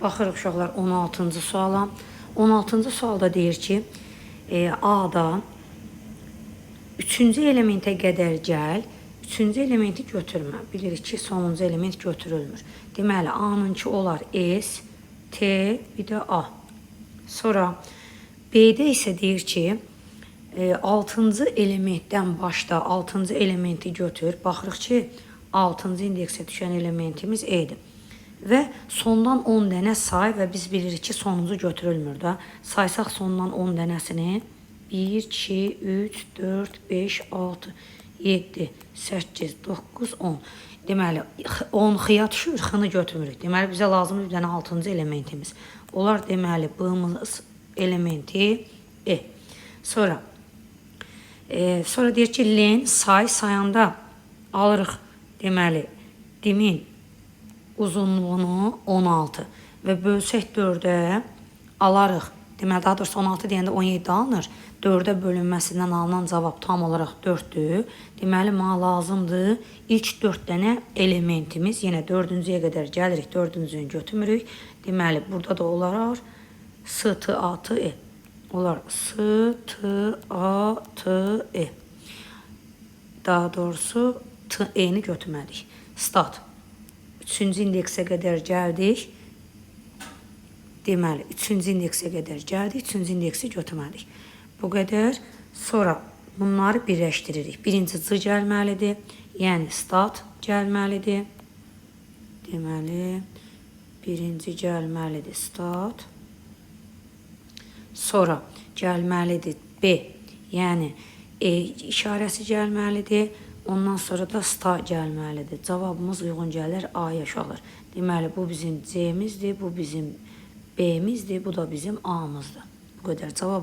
Baxırıq uşaqlar 16-cı suala. 16-cı sualda deyir ki, A-da 3-cü elementə qədər gəl, 3-cü elementi götürmə. Bilirik ki, sonuncu element götürülmür. Deməli, A-nınki olar S, T, bir də A. Sonra B-də isə deyir ki, 6-cı elementdən başda 6-cı elementi götür. Baxırıq ki, 6-cı indeksə düşən elementimiz E-dir. Və sondan 10 dənə say və biz bilirik ki, sonuncu götürülmür də. Saysaq sondan 10 dənəsini 1, 2, 3, 4, 5, 6, 7, 8, 9, 10. Deməli, 10 x-ya düşür, x-nı götürmürük. Deməli, bizə lazımdır bir dənə 6-cı elementimiz. Olar, deməli, B-miz elementi E. Sonra, sonra deyir ki, len say, sayanda alırıq, deməli, dimin uzunluğunu 16 və bölsək 4-ə alarıq. Deməli, daha doğrusu 16 deyəndə 17 alınır. 4-ə bölünməsindən alınan cavab tam olaraq 4-dür. Deməli, mənə lazımdır ilk 4 dənə elementimiz. Yenə 4-cüyə qədər gəlirik, 4-cünü götürmürük. Deməli, burada da olar S, T, A, T, E. Olar S, T, A, T, E. Daha doğrusu T, E-ni götürmədik. Stat. 3-cü indeksə qədər gəldik. Deməli, 3-cü indeksə qədər gəldik, 3-cü indeksi götürmədik. Bu qədər. Sonra bunları birləşdiririk. Birinci C gəlməlidir. Yəni stat gəlməlidir. Deməli, birinci gəlməlidir stat. Sonra gəlməlidir B, yəni E işarəsi gəlməlidir. Ondan sonra da sta gəlməlidir. Cavabımız uyğun gəlir A-ya uşaqlar. Deməli, bu bizim C-mizdir, bu bizim B-mizdir, bu da bizim A-mızdır. Bu qədər. Cavab